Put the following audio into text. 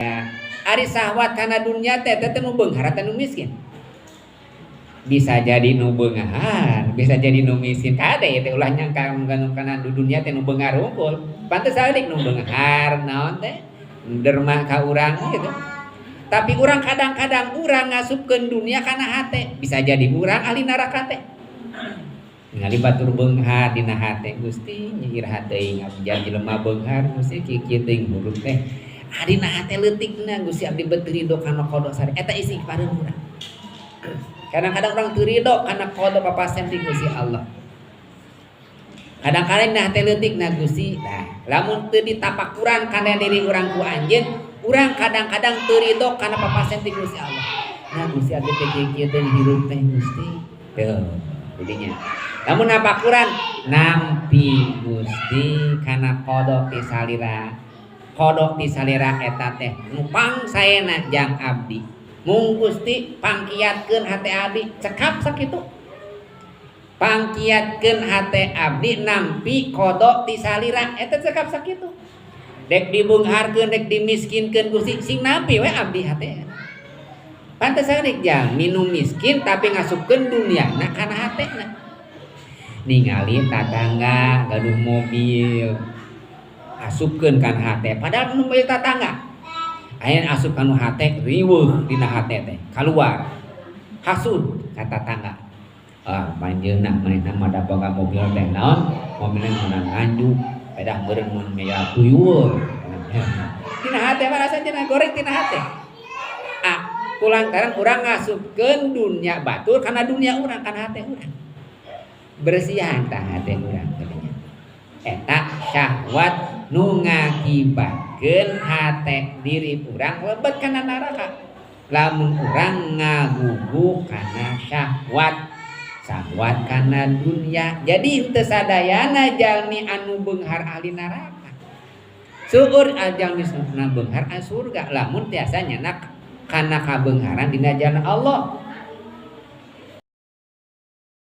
Ari syahwat kana dunia teh teh nu beunghar atau nu miskin? Bisa jadi nu beunghar, bisa jadi nu miskin. Kade teh ulah nyangka kana dunia teh nu beunghar unggul. Pantes saeutik nu beunghar naon teh derma ka urang gitu. Tapi urang kadang-kadang urang ngasupkeun dunia kana hate, bisa jadi urang ahli neraka teh. Ningali batur beunghar dina hate, Gusti nyihir hate abdi jadi jelema beunghar, Gusti kieu-kieu teuing huruf teh. Ah dina hate leutikna Gusti abdi beut ridho kana qada sare. Eta istighfareun urang. Kadang-kadang urang teu ridho kana qada papasen ti Gusti Allah. Kadang-kadang dina hate leutikna Gusti, nah lamun teu ditapakuran kana diri urang ku anjeun, urang kadang-kadang teu ridho kana papasen ti Gusti Allah. Nah Gusti abdi teh kieu-kieu teh hirup teh Gusti. Tuh, jadinya. Lamun napakuran nampi Gusti kana qada ti salira. Qada ti salira eta teh nu pangsaena jang abdi. Mung Gusti pangkiatkeun hate abdi cekap sakitu. Pangkiatkeun hate abdi nampi qada ti salira eta cekap sakitu. Dek dibeungharkeun dek dimiskinkeun Gusti sing nampi we abdi hate. Pantes saeutik jalmi nu miskin tapi ngasupkeun duniana kana hatena. Ningali tatangga gaduh mobil asupkeun kana hate padahal nu mobil tatangga. Aya asup kanu hate riweuh dina hate teh kaluar hasud ka tatangga. Ah manjeunna manehna mah da boga mobil teh naon mobilna meunang nganjuk pedah meureun mun meya tuyul. Dina hate mah rasa cenah goreng dina hate. Ah kulantaran urang ngasupkeun dunia batur kana dunia urang kana hate urang. Bersihan tah hate urang tadinya. Eta syahwat nu ngakibatkeun hate diri urang lebet kana neraka. Lamun urang ngagugu kana syahwat, syahwat kana dunia. Jadi henteu sadayana jalmi anu beunghar ahli neraka. Seueur jalmi nu beunghar ahli surga lamun tiasa nyenak kana kabeungharan dina jalan Allah.